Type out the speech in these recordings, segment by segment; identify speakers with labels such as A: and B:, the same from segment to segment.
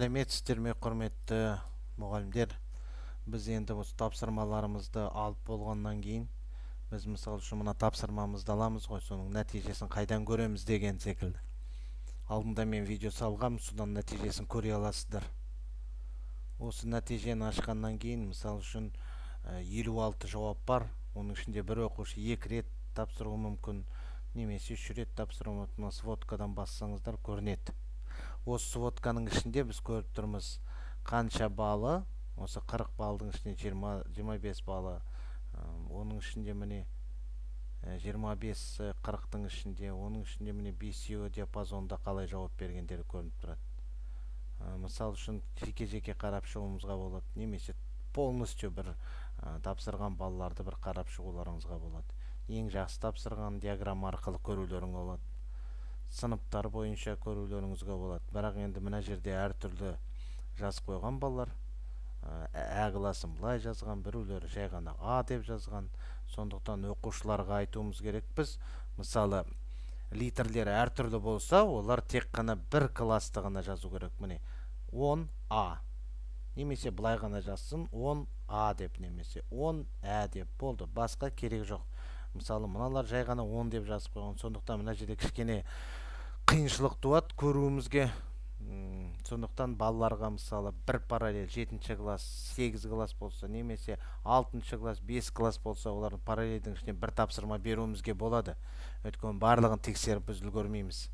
A: Сәлеметсіздер ме, құрметті мұғалімдер! Біз енді осы тапсырмаларымызды алып болғаннан кейін, біз, мысалы үшін, мына тапсырмамызды аламыз ғой, соның нәтижесін қайдан көреміз деген секілді. Алдында мен видео салғам, содан нәтижесін көре аласыздар. Осы нәтижені ашқаннан кейін, мысалы үшін, 56 жауап бар. Оның ішінде бір оқушы екі рет тапсыруы мүмкін немесе үш рет тапсыруы мүмкін. Мына сводкадан бассаңыздар, көрінеді. Осы сводканың ішінде біз көріп тұрмыз, қанша балы. Осы 40 балдың ішінде 20, 25 балы, оның ішінде, міне, 25, 40-тың ішінде, оның ішінде, міне, бесеуі диапазонда қалай жауап бергендері көрініп тұрады. Мысалы үшін, жеке жеке қарап шығуымызға болады немесе полностью бір тапсырған балаларды бір қарап шығуларыңызға болады. Ең жақсы тапсырған диаграмма арқылы көрулеріңе болады, сыныптар бойынша көрулеріңізге болады. Бірақ енді мына жерде әртүрлі жазып қойған балалар. Ә классын былай жазған, біреулері жай ғана А деп жазған. Сондықтан оқушыларға айтуымыз керек біз, мысалы, литерлері әртүрлі болса, олар тек қана бір классты ғана жазу керек. Міне, 10 А немесе былай ғана жазсын, 10 А деп немесе 10 Ә деп, болды, басқа керек жоқ. Мысалы, мыналар жай ғана 10 деп жазып қойған. Сондықтан мына жерде кішкене қиыншылық туады көруімізге. Сондықтан балаларға, мысалы, бір параллель, жетінші класс сегіз класс болса немесе алтыншы класс бес класс болса, олардың параллельдің ішінен бір тапсырма беруімізге болады, өйткені барлығын тексеріп біз үлгермейміз.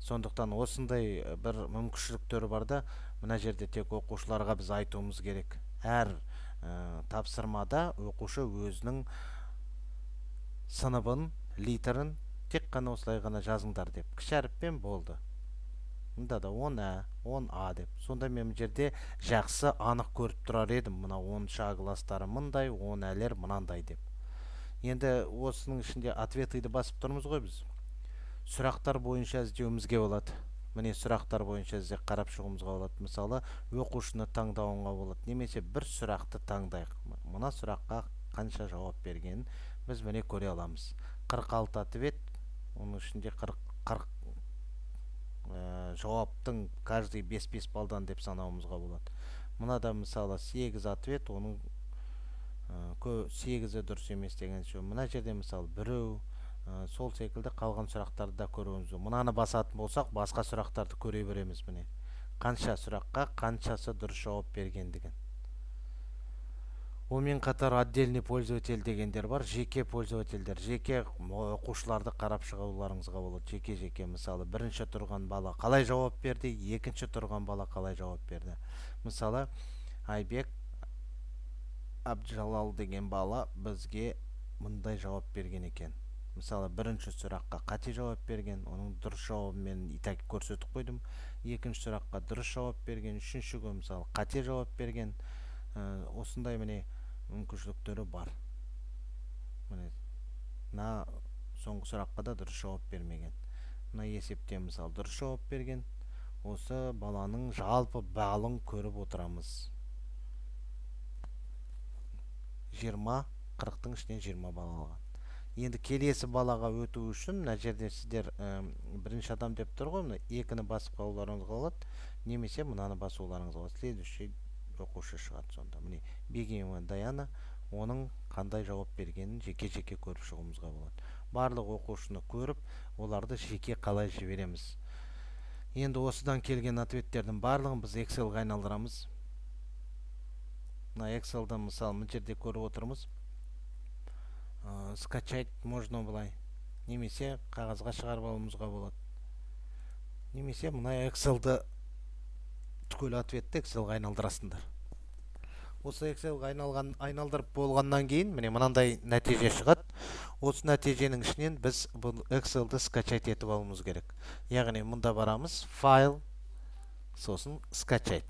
A: Сондықтан осындай бір мүмкіншіліктері бар да. Мына жерде тек оқушыларға біз айтуымыз керек: әр тапсырмада оқушы өзінің сыныбын, литерін тек қана осылай ғана жазыңдар деп, кіші әріппен, болды. Мында да 10 Ә, 10 А деп. Сонда мен мына жерде жақсы, анық көріп тұрар едім: мына 10-А класстары мындай, 10 Әлер мынандай деп. Енді осының ішінде ответыды басып тұрмыз ғой біз, сұрақтар бойынша іздеуімізге болады. Міне, сұрақтар бойынша іздеп қарап шығуымызға болады. Мысалы, оқушыны таңдауыңа болады немесе бір сұрақты таңдайық. Мына сұраққа қанша жауап бергенін біз, міне, көре аламыз. 46 ответ, оның ішінде 40, 40 жауаптың каждый 5-5 балдан деп санауымызға болады. Мынада, мысалы, 8 ответ, оның сегізі дұрыс емес деген сөз. Мына жерде, мысалы, біреу, сол секілді қалған сұрақтарды да көруіміз. Мынаны басатын болсақ, басқа сұрақтарды көре береміз. Міне, қанша сұраққа қаншасы дұрыс жауап бергендігін. Онымен қатар отдельный пользователь дегендер бар, жеке пользовательдер, жеке оқушыларды қарап шығуларыңызға болады жеке жеке. Мысалы, бірінші тұрған бала қалай жауап берді, екінші тұрған бала қалай жауап берді. Мысалы, Айбек Абджалал деген бала бізге мындай жауап берген екен. Мысалы, бірінші сұраққа қате жауап берген, оның дұрыс жауабын мен и так көрсетіп қойдым. Екінші сұраққа дұрыс жауап берген, үшіншіге, мысалы, қате жауап берген. Осындай, міне, мүмкіншіліктері бар. Міне, мына соңғы сұраққа да дұрыс жауап бермеген. Мына есепте, мысалы, дұрыс жауап берген. Осы баланың жалпы балын көріп отырамыз: 20, 40-тың ішінен 20 балл алған. Енді келесі балаға өту үшін мына жерде сіздер бірінші адам деп тұр ғой, мына екіні басып қалуларыңызға болады немесе мынаны басуларыңызға болады. Следующий оқушы шығады сонда. Міне, Бегемова Даяна, оның қандай жауап бергенін жеке жеке көріп шығуымызға болады. Барлық оқушыны көріп, оларды жеке қалай жібереміз? Енді осыдан келген ответтердің барлығын біз Excelға айналдырамыз. Мына Excel'да, мысалы, мына жерде көріп отырмыз, скачать можно былай немесе қағазға шығарып алуымызға болады немесе мына Excel'ді, түгел ответті Excelға айналдырасыңдар. Осы Excelға айналдырып болғаннан кейін, міне, мынандай нәтиже шығады. Осы нәтиженің ішінен біз бұл Excel'ді скачать етіп алуымыз керек. Яғни мұнда барамыз, файл, сосын скачать.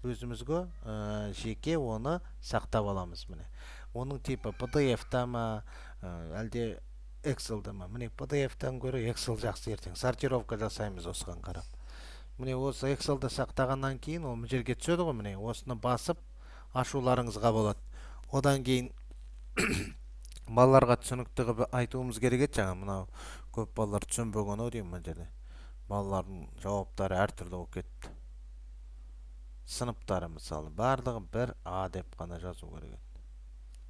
A: Өзімізге жеке оны сақтап аламыз. Міне, оның типі PDF-та ма, әлде Excel'да ма? Міне, PDF-тан гөрі Excel жақсы, ертең сортировка жасаймыз осыған қарап. Міне, осы Excel'да сақтағаннан кейін ол мына жерге түседі ғой. Міне, осыны басып ашуларыңызға болады. Одан кейін балаларға түсінікті қылып айтуымыз керек еді. Жаңа мынау көп балалар түсінбеген ау деймін. Мына жерде балалардың жауаптары әртүрлі болып кетті. Сыныптары, мысалы, барлығы 1 А деп қана жазу керек еді.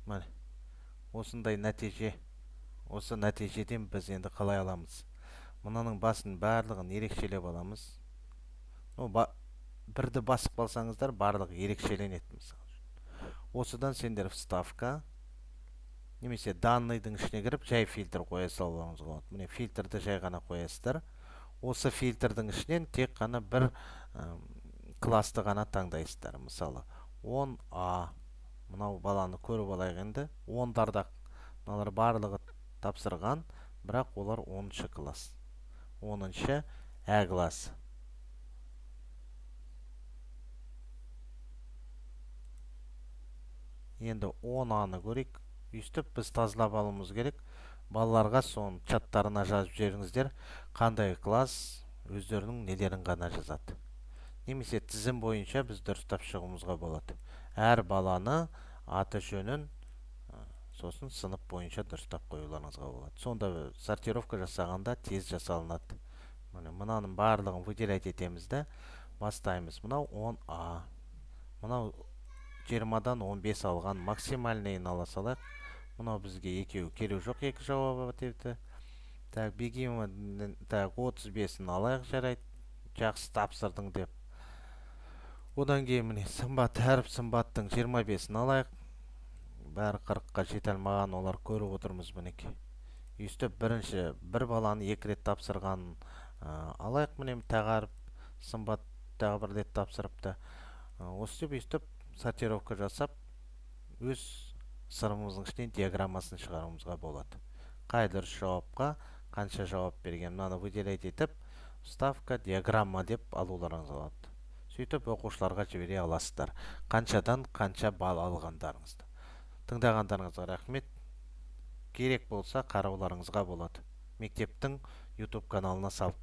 A: Міне, осындай нәтиже. Осы нәтижеден біз енді қалай аламыз? Мынаның басын барлығын ерекшелеп аламыз. Бірді басып қалсаңыздар, барлығы ерекшеленеді, мысалы. Осыдан сендер вставка немесе данныйдың ішіне кіріп, жай фильтр қоя салуыңызға болады. Міне, фильтрді жай ғана қоясыздар. Осы фильтрдің ішінен тек қана бір классты ғана таңдайсыздар. Мысалы, 10А. Мынау баланы көріп алайық енді. Ондарда мыналар барлығы тапсырған, бірақ олар 10-шы класс. 10-шы Ә классы. Енді 10А-ны көрейік. Өйстіп біз тазалап алуымыз керек. Балаларға соны чаттарына жазып жіберіңіздер, қандай класс, өздерінің нелерін ғана жазады. Немесе тізім бойынша біз дұрыстап шығуымызға болады. Әр баланы аты жөнін, сосын сынып бойынша дұрыстап қоюларыңызға болады. Сонда сортировка жасағанда тез жасалынады. Міне, мынаның барлығын выделять етеміз де бастаймыз. Мынау 10А. Мынау 20-дан 15 алған, максимальныйын ала салайық. Мынау бізге екеуі керек жоқ, екі жауабы депті. Так, Бегимова, так, 35-ін алайық, жарайды. Жақсы тапсырдың деп. Одан кейін міне Сымбат, әріп Сымбаттың 25-ін алайық. Бәрі 40-қа жете алмаған, олар көріп отырмыз мінекей. Өйстіп бірінші бір баланы екі рет тапсырған алайық, міне тағы әріп Сымбат тағы бір рет тапсырыпты. Осы деп өйстіп сортировка жасап, өз сыныбымыздың ішінен диаграммасын шығаруымызға болады. Қай дұрыс жауапқа қанша жауап берген, мынаны выделять етіп, вставка диаграмма деп алуларыңызға болады. Сөйтіп оқушыларға жібере аласыздар. Қаншадан қанша балл алғандарыңызды. Тыңдағандарыңызға рахмет. Керек болса қарауларыңызға болады. Мектептің YouTube каналына салып